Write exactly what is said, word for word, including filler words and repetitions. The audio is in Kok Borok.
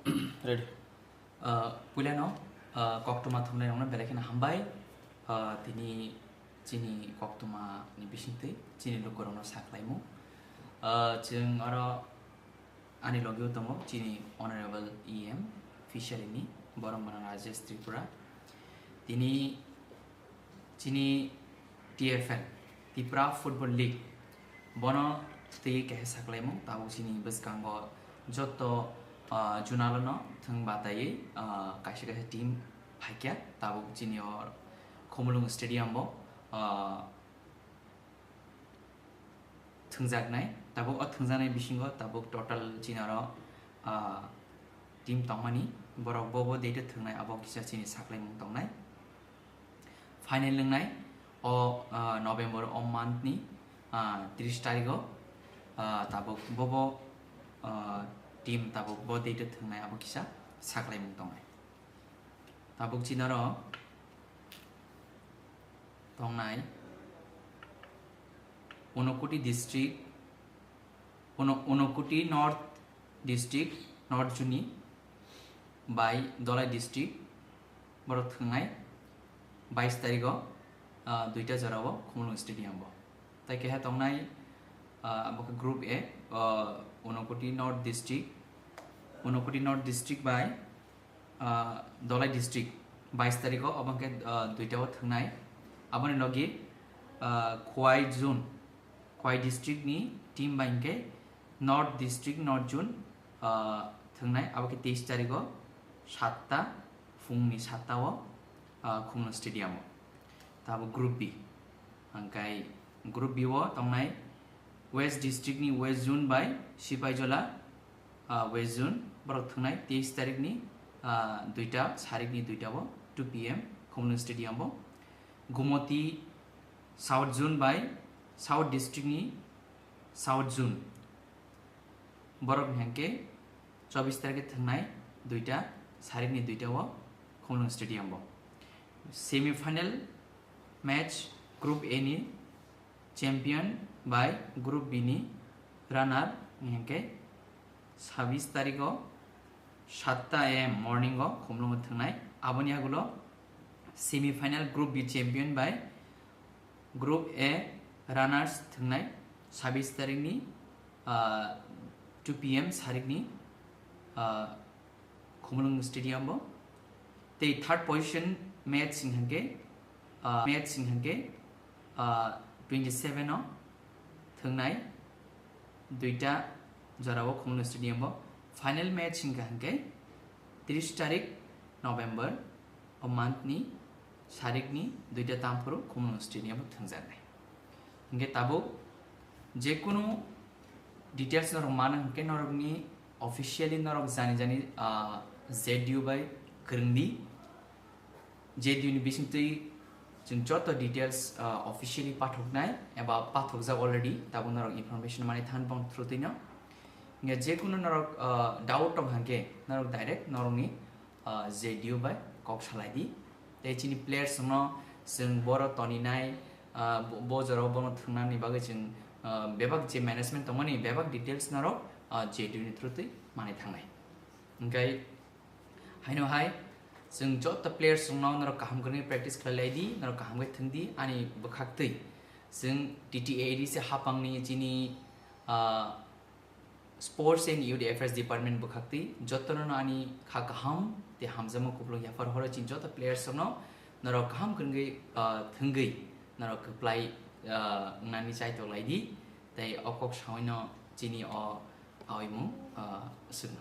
Ready. Ah, puilano, ah, koktwma thumnairokno belai kheno hambai. Ah, tini chini koktwmani bisingtwi chini lukurokno saklaimung. Ah, chwng oro ani logio tongo chini Honorable E M Fishery ni, borok mano Rajesh Tripura. Tini chini T F L, Tipra Football League, bono twi kaisa saklaimung. Tabuk chini bwskango joto, ah, junalono thwng bataiwi, ah, kaisa kaisa team phaikya. Tabuk chini o Khumulwng Stadium bo, ah, thwngjaknai. Tabuk o thwngjaknai bisingo tabuk total chini oro, ah, team tongmani, borok bo bo date o thwngnai, abo kisa chini saklaimung tongnai. Final wngnai o, ah, November o month ni, ah, tris tarigo, ah, tabuk bo bo, ah, team tabuk bo date o thwngnai, abo kisa saklaimung tongnai. Tabuk chini oro tongnai Unakoti district, Uno-, Unakoti North district, North Zone ni bai Dholai district, borok thwngnai bais tarigo, ah, duita jorao Khumulwng Stadium bo. Tai keha tongnai, ah, abo khe Group A, ah, Unakoti North district, Unakoti North district bai, ah, Dholai district, bais tarigo obo hwnkhe, ah, duita o thwngnai. Aboni logi, ah, Khowai Zone, Khowai district ni team bai hwnkhe North district, North Zone, ah, thwngnai, abo khe teis tarigo satta, phungni satta o, ah, Khumulwng Stadium o. Tabuk Group B. Hwnkhe Group B o tongnai West district ni West Zone bai Sipaijola, ah, West Zone, borok thwngnai teis tarik ni, ah, duita, sarik ni duita o, two P M, Khumulwng Stadium o. Gumoti South Zone bai South district ni South Zone, borok ni hwnkhe chobis tarikhe thwngnai duita, sarik ni duita o Khumulwng Stadium o. Semi final match Group A ni champion bai Group B ni runner ni hwnkhe sabis tarikh o satta A M morning o Khumulwng o thwngnai. Aboni yagulo semi final Group B champion bai Group A runners thwngnai sabis tarikh ni, ah, two P M sarik ni, ah, Khumulwng Stadium o. Tei third position match hwnkhe, ah, match hwnkhe, ah, twenty seven o thwngnai duita jorao Khumulwng Stadium o. Final match hwnkha hwnkhe tris tarik November o month ni sarik ni duita tamphuru Khumulwng Stadium o thwngjaknai. Hwnkhe tabuk jekunu details norok mana hwnkhe norokni officially norok jani jani, ah, Z D U bai kwrwngdi. Z D U ni bisingtwi chwng joto details, ah, officially pathoknai eba pathokjak already, tabuk norok information manwi thani bong through twino. Hwnkhe jekunu norok, ah, doubt tong hwnkhe norok direct norokni, ah, Z D U bai kok salai di. Tei chini players rokno chwng boro toninai, ah, bo, bo jorao bono thwngnani bagwi chwng, ah, bebak je management tongmani bebak details norok, ah, Z D U ni through twi manwi thangnai. Hwnkhe haino hai chwng joto players rokno norok kaham kwrwngwi practice khlai lai di, norok kaham khe thwng di ani bwkhak twi. Chwng T T A A D C hapangni chini, ah, Sports and Youth Affairs Department bwkhaktwi jotono ani kha kaham tei hamjakma kupulung yaphar horo chini joto players rokno norok kaham kwrwngwi, ah, thwngwi norok kwplai, ah, wngnani chaitok lai di tei o kok saui no chini o aoimung, ah, swkno.